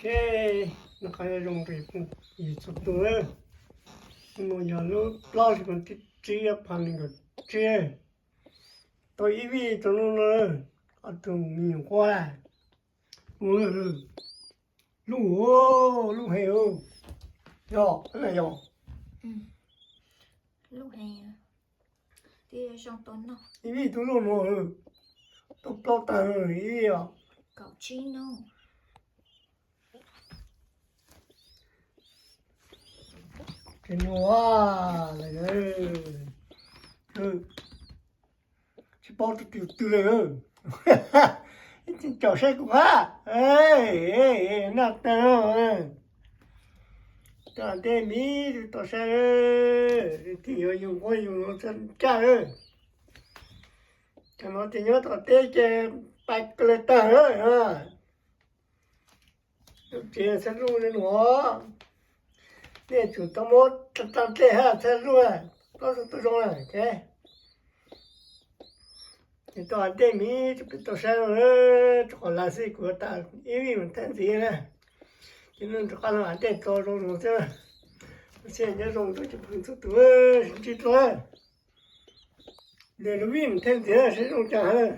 Ces noj qab nyob zoo rau yus txhua tus. Hnub no yog lub plaub hlis mas tib tsib phav nees nkaum tsib, tau ib vij rau hnub no, ob tug me nyuam quaj lawm. Lub, lub heev, yog, yog, ib vij tub loj no, tau plaub tag ib vij os. Ces nua lawm, tsis paub tus twg twg lawm. Ib txhia caum saib kuv hab, naj tag. Cov ntej miv tau saib, tij yuav yus nquab yus no txog caj. Cov no ces nyob tom teb ces pais ko le tag. Tsev Txhaj Luj no, nej tsum tau muab tag dlej hab Txhaj Luj, plaub tug tau zoo lawm ces. Ces tau ntej miv rau peb tau saib no, rau qhov lawv xij kuv tas ib vij mas thaij ntxiv na. Ces nej rov qab los ntej tso zoo no xwb. Lub sij hawm nyob zoo rau cov phooj ywg txhua tus, sib ntsib dua. Ntej lub vij mas thaij ntxiv saib zoo cas hab.